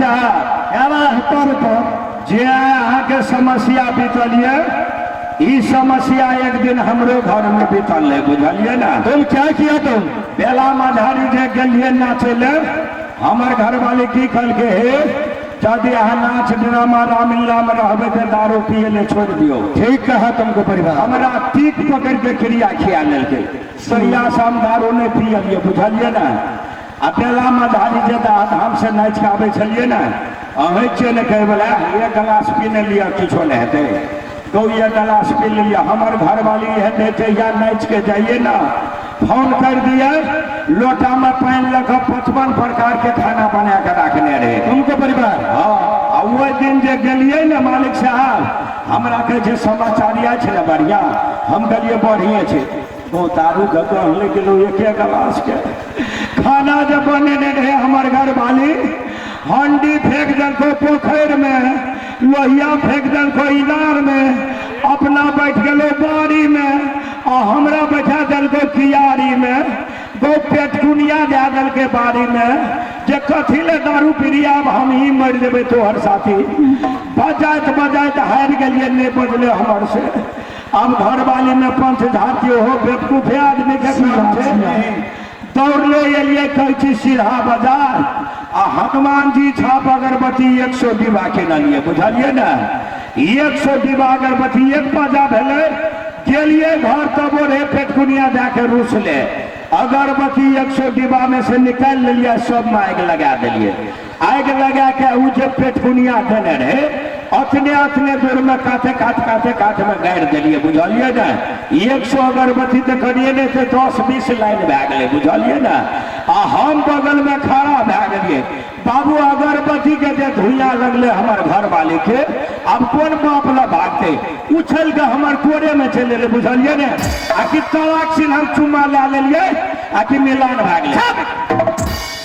साहब, क्या बात? ऊपर ऊपर जे अहाँके समस्या बीतल ये, ई समस्या एक दिन हमरो घर में बीतल रहे, बुझलिए ना? तुम क्या किया तुम? बेला मझारी जे गेलिए नाचे ले, हमर घरवाली की कहलकै, हे यदि अहाँ नाच ड्रामा रामलीला में रहबै तऽ दारू पिए ले छोड़ि दियौ। ठीक कहा तुमको परिवार। हमरा टीक पकड़ के क्रिया खिया लेलकै, सरिया से हम दारू नहि पियलियै, बुझलिए ने? आ बेला मझारी जे धाम से नाचि के आबै छलियै ने, अहीं छियै ने कहै वला, एक गिलास पी ने लिअ, किछो नहि हेतै, गौ एक गिलास पी लेलियै। हमर घरवाली एहन रहै, जहिया नाचि के जाइए ने, फोन कर दिए, लोटा में पानि लऽ कऽ 55 प्रकार के खाना बना के राखने रहे। तुमको परिवार? हाँ। आ ओहि दिन जे गेलियै ने मालिक साहब, हमरा कहै छै समाचारिया छै ने बढ़िया? हम कहलियै बढ़िए छै। ओ दारू के गहले गेलहुँ एके गिलास के। खाना जे बनेने रहे हमर घरवाली, हंडी फेंक देलको पोखरि में, लोहिया फेंक देलको इनार में, अपना बैठ गेलो बाड़ी में आ हमरा बैठा देलको कियारी में। गो पेटकुनिया दए देलकै बाड़ी में जे कथी ले दारू पीरिया, आब हम ही मरि जेबै तोहर साथी। बजाइत बजाइत हारि गेलियै, नहि बजले हमर से। अब घरवाली में पंच झाँकी हो बेवकूफे आदमी के काम छै। दौड़ले एलियै, कहै छी सीधा बाजार आ हनुमान जी छाप अगरबत्ती 100 डिब्बा किनलियै, बुझलियै ने? 100 डिब्बा अगरबत्ती एक बाजा भेलै। गेलियै घर तब रहे पेटकुनिया दए के रुसले, अगरबत्ती 100 डिब्बा में से निकालि लेलियै, सबमे आगि लगा देलियै। आगि लगा के उ जे पेटकुनिया देने रहे, अतने अतने दूर में काते कात काते कात में गाड़ि देलियै, बुझलियै ने? 100 अगरबत्ती देखलियै ने तऽ 10-20 लाइन भए गेलै, बुझलियै ने? आ हम बगल में खड़ा भए गेलियै। बाबू, अगरबत्ती के जे धुइयां लगले हमर घरवाली के, आब कोन बाप लग भागते? उछल के हमर कोरे में चलि एलै, बुझलियै ने? आ कि तलाक सिन हम चुम्मा लए लेलियै आ कि मिलान भए गेलै।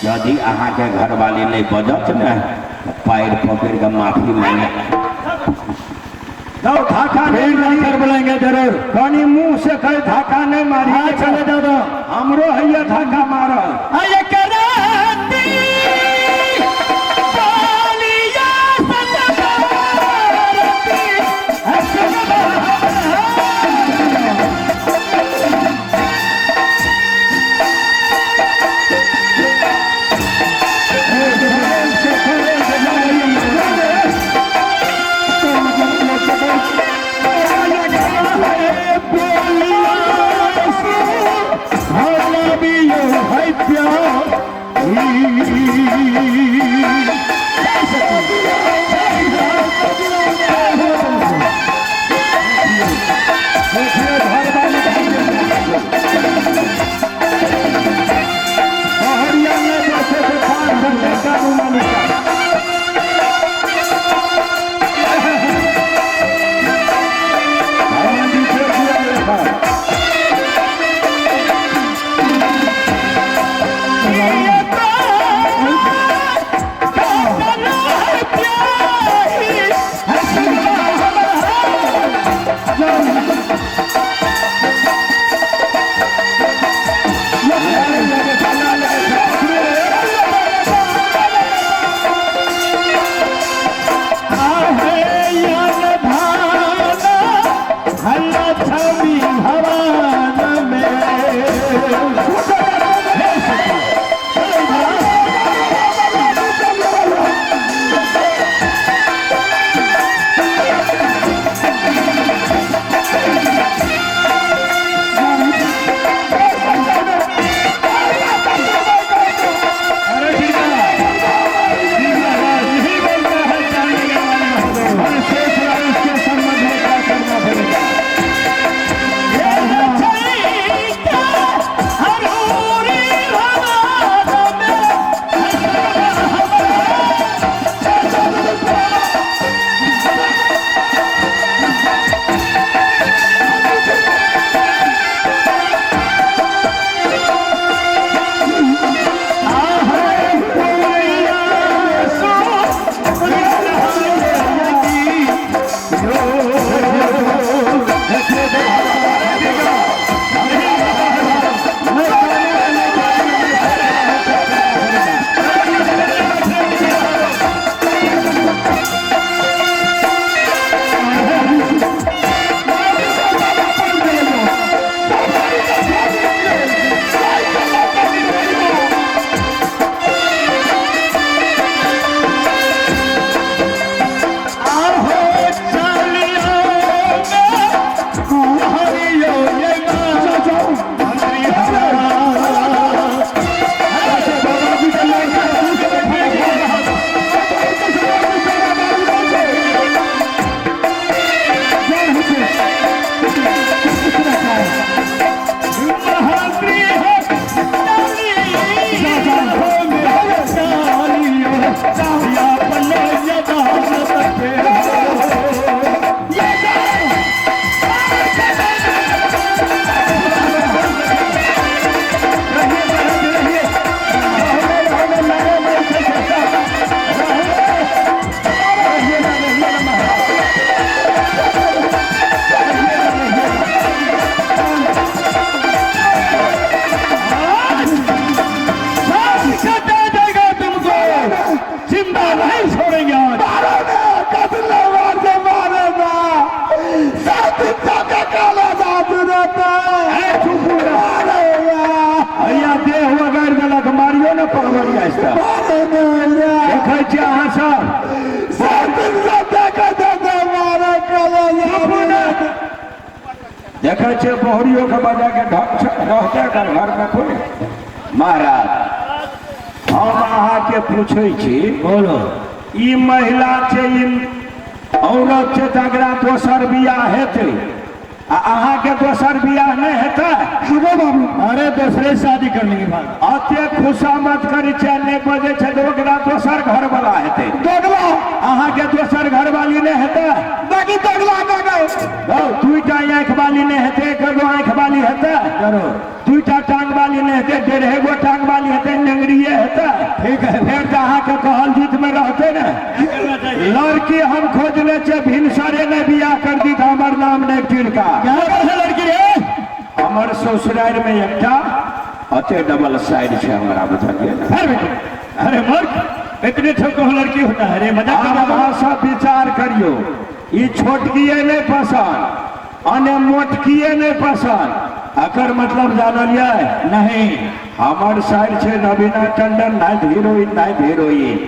यदि अहाँके घरवाली नहि बजत ने, पैर पकड़ि कऽ माफी मांगे जाओ। धक्का नहीं फिर मारी। जाकर बुलाएंगे जरूर। कनी मुंह से कही, धक्का नहीं मारी। हाँ, चले जाओ तो। हमरो हैया धक्का मारल। अये कराती बोलिया सतभारती, देखै छियै बहुरियो के बजा के ढंग छै, रहतै एकर घरमे कोइ? महाराज, हम अहाँके पूछै छी, बोलो। ई महिला छै, ई औरत छै, तकरा दोसर बियाह हेतै आ अहाँके दोसर बियाह नहि हेतै? हेबो बाबू। अरे दूसरे शादी कर लेंगे भाग। अतेक खुशामद करै छै, नहि बजै छै तऽ ओकरा दोसर घरवला हेतै। दोगला। अहाँके दोसर घरवाली नहि हेतै? बाकी दोगला दोगला। हौ, दूटा आँखि वाली नहि हेतै, एक गो आँखि वाली हेतै? जरूर। दूटा टांग वाली नहि हेतै, डेढ़े गो टांग वाली हेतै, नेंगरिये हेतै? ठीक है। फेर तऽ अहाँके कहल जीतमे रहतै ने। लड़की हम खोजने छियै, भिनसरे नहि बियाह कर दी तऽ हमर नाम नहि टिरका। क्या है लड़की रे? हमर ससुरारि मे एकटा अते डबल साइड छै, हमरा बुझलियै ने? अरे बेटे, अरे मूर्ख, इतने छोटो लड़की होता है रे? मजाक आब कर रहा अहाँ सब विचार करियौ, ई छोटकिए नहि पसन्द अने मोटकिए नहि पसन्द, एकर मतलब जानलियै? नहीं। हमर साइड छै Raveena Tandon, night heroine, night heroine,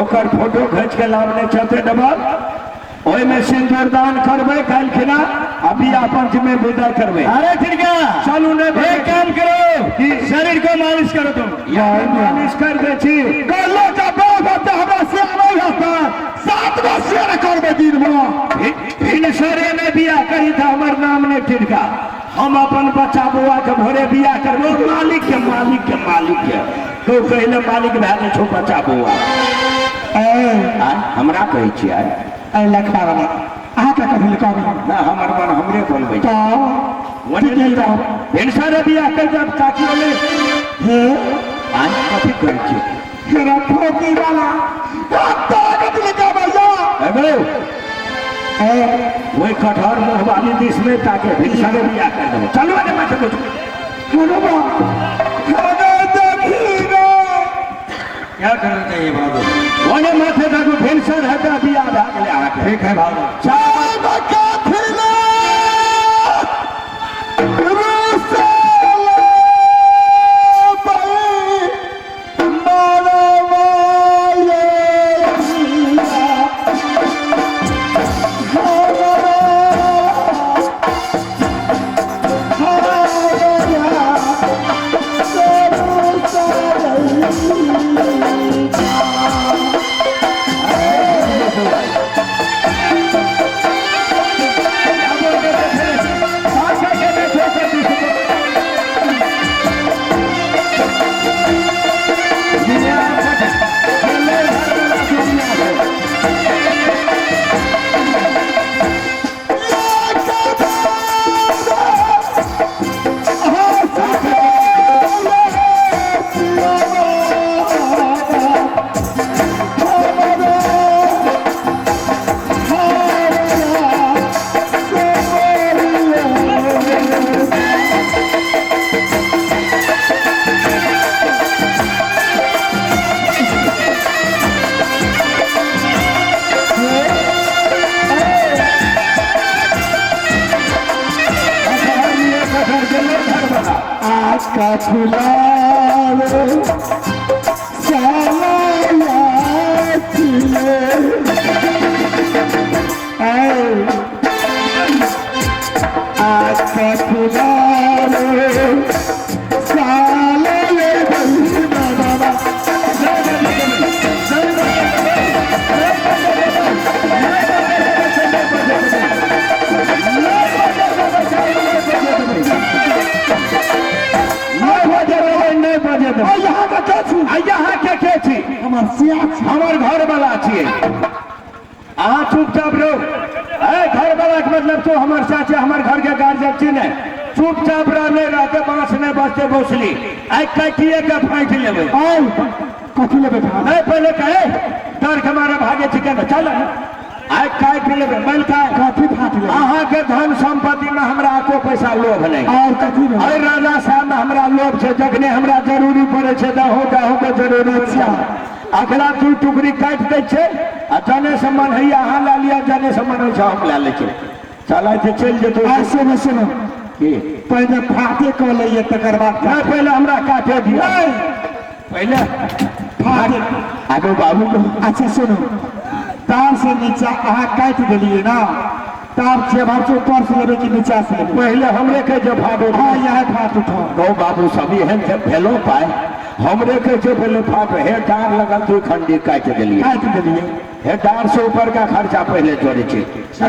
ओकर फोटो घीच के लाबने छते डबल, ओहिमे सिन्दूरदान करबै काल्हि खिना आ बियाह पंचमे विदाई करबै। अरे ठीक है, चलू। नहि, एक काम करो की? शरीर को मालिश करो तुम। यार, मालिश कर दै छी। कहलो का बाप होता, हमरा से नहीं होता, 7 गो शेर करबे दिन में। भिनसरे नहि बियाह करी तऽ हमर नाम नहि टिरका। हम अपन बच्चा बौआ के भोरे बियाह करबो, मालिक के, मालिक के, मालिक के तो कहले मालिक भए जाइ छौ बच्चा बौआ। ए। आय, हमरा कहै छियै? ए लखा वाला, अहाँ का कभी कहबे? ना, हमर मन हमरे बोलबै छै। तो ठीक है तो। भिनसरे बियाह कर जब ताकियो ले। हे। आय, कथी कहै छियै? हेरा ठोकी वाला, ताकत लगा भैया। एगो। ए। ओहि कटहर मुँहवाली दिस नहि ताके, भिनसरे बियाह कर देबो। चलू ने माथे कुछ। सुनो बा, अरे देखी रे। क्या करना चाहिए बहादुर? ओने माथे ताकू, भिनसर हेतै बियाह भए गेलै अहाँके। ठीक है बहादुर। चाँद कथिला रुसले बई मरवाए आज का फुलावे साला खिले, आज का फुलावे साला बाबा। नहि बजे देबै, नहि बजे देबै। यहाँ का क्या छी? आ यहाँ के के छी? हमर सिया छी। हमर घर वाला छियै, अहाँ चुपचाप रहू। ए, घर वाला के मतलब तो हमर चाचे, हमर घर के गार्जियन छी ने? चुपचाप रह, नहि रहते बांस नहि बजते भोसली, आइ काटिए के फाँटि लेबै। आउ, कथी लेबै भात? नहीं, पहले कहे डर के मारे भागे छी केना? चल, आइ काटि लेबै मैल काय। कथी फाट लेबै? अहाँके धन संपत्ति में हमरा एको पैसा लोभ नहि। और कथी लेबै? अरे राजा साहब में हमरा लोभ छै, जखने हमरा जरूरी पड़े छै दहो दहो के जरूरी छै, अगला दू टुकड़ी काटि दै छै आ जने से मन होइए अहाँ लए लिअ, जने से मन होइ छै हम लए लै छियै। चलै छै, चलि जेतौ। आ सुनो सुनो। की? पहिले फाटे कऽ लैए, तकर बाद। नहि, पहिले हमरा काटे दिअ पहिले। फाटे। आगो बाबू को। अच्छा सुनो, तार से नीचा अहाँ काटि देलियै ना? तार छे भाव से ऊपर से लेबै कि नीचा से लेबै? पहिले हमरे कहै छै फाट उठा। हाँ, यह फाट उठाओ। गौ बाबू सब एहन जे भेलो पाय, हमरे कहै छै पहिले फाट, हे डार लगल तू खंडी काटि देलियै। काटि देलियै। हे डार से ऊपर का खर्चा पहिले जोड़ै छै।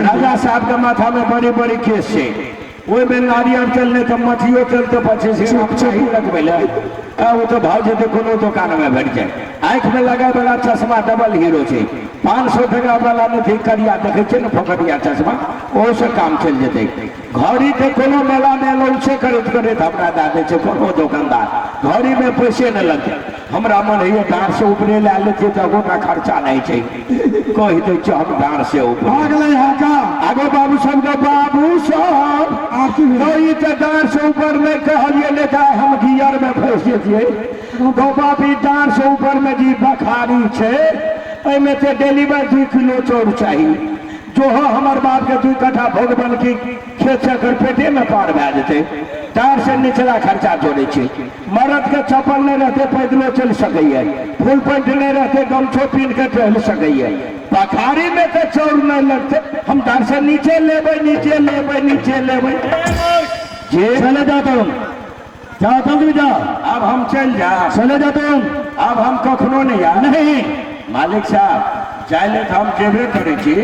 राजा साहब के माथा में बड़ी बड़ी केस छै, ओहिमे नारियल तेल नहि तऽ मठियो तेल तऽ 25 ग्राम चाही लगबै लए। आ ओ तऽ भऽ जेतै कोनो दोकानमे भेट जाय। आँखिमे लगाय वला चश्मा डबल हीरो छै, 500 टका वाला नहि करिया देखै छियै ने, फोकटिया चश्मा, ओहोसँ काम चलि जेतै। घड़ी के कोनो मेला मे लौसे करैत करैत हमरा दए दै छै कोनो दोकानदार, घड़ी में पैसे नहि लगतै। हमरा मन होइए डाँर से ऊपरे लए लेतियै तऽ एकोटा खर्चा नहि छै। कहि दै छियै हम डाँर से ऊपर। भऽ गेलै यहाँ का। आगो बाबू सबके बाबू सब आब की भेलै? ई तऽ डाँर से ऊपर नहि कहलियै, नहि तऽ हम गियर में फँसि जेतियै। गौ बाप, ई डाँर से ऊपर में जे बखारी छै, एहिमे तऽ डेलीवर 2 किलो चाउर चाही। जो हो हमर बाप के 2 कट्ठा भोगबन की खेत से एकर पेटे में पार भए जेतै। डाँर से निचला खर्चा जोड़ै छै। मरद के चप्पल नहि रहतै पैदलो चलि सकैए, फुल पैंट नहि रहतै गमछो पीन के टहल सकैए। बखारी में तऽ चाउर नहि लगतै। हम डाँर से नीचे लेबै, नीचे लेबै, नीचे लेबै। जे चले जाओ तुम, जाओ जल्दी जाओ। अब हम चलि जा। चले जाओ तुम। अब हम कखनो नहीं आयब। नहीं। मालिक साहब, जाय ले तऽ हम जेबे करै छी,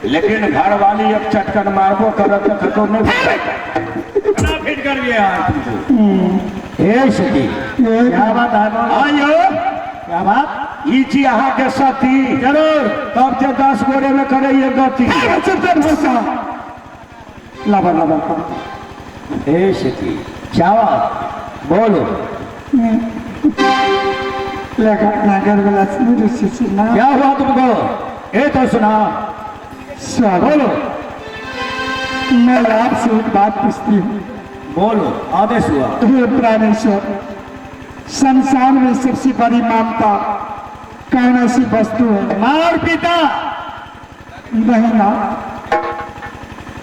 लेकिन घरवाली एक चटकन मारबो करत तऽ कतौ नहि। कितना फिट कर दिया यार तुमको। ए सती, क्या बात है? आयो। क्या बात? ई छी अहाँके सती। जरूर। तब जे 10 गोरे में करैये गति। चुप कर भूसा। लबर लबर कर। ए सती, क्या बात? बोलो। लेकर नागर वाला सुन छी ना। क्या हुआ तुमको? ये तो सुना। स्वागत। बोलो। मैं आपसे एक बात पूछती हूँ। बोलो, आदेश हुआ। हे प्राणेश्वर, संसार में सबसे बड़ी मानता कौन ऐसी वस्तु है? माँ और पिता। नहीं ना,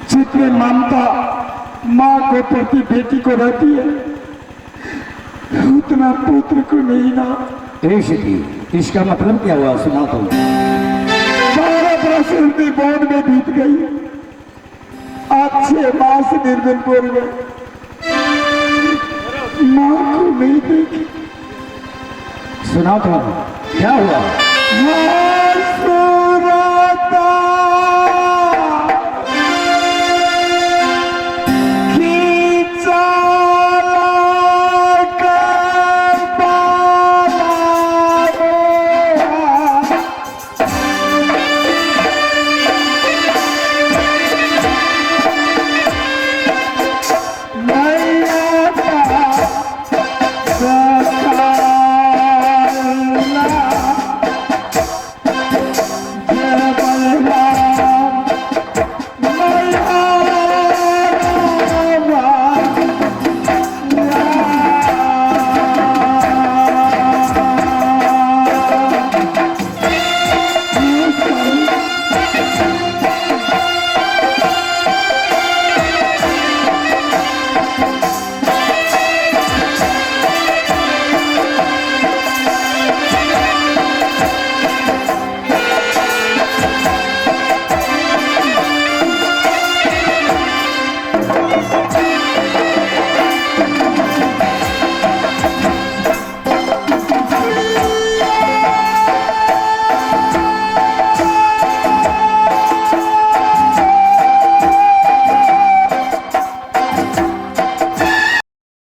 जितने ममता माँ को प्रति बेटी को रहती है उतना पुत्र को नहीं ना। ए सती, इसका मतलब क्या हुआ? सुना तुम। 12 बरस उनकी बोर्ड में बीत गई, आज 6 माह से निर्धनपुर में माँ को नहीं देखी। सुना तुम, क्या हुआ? सुराता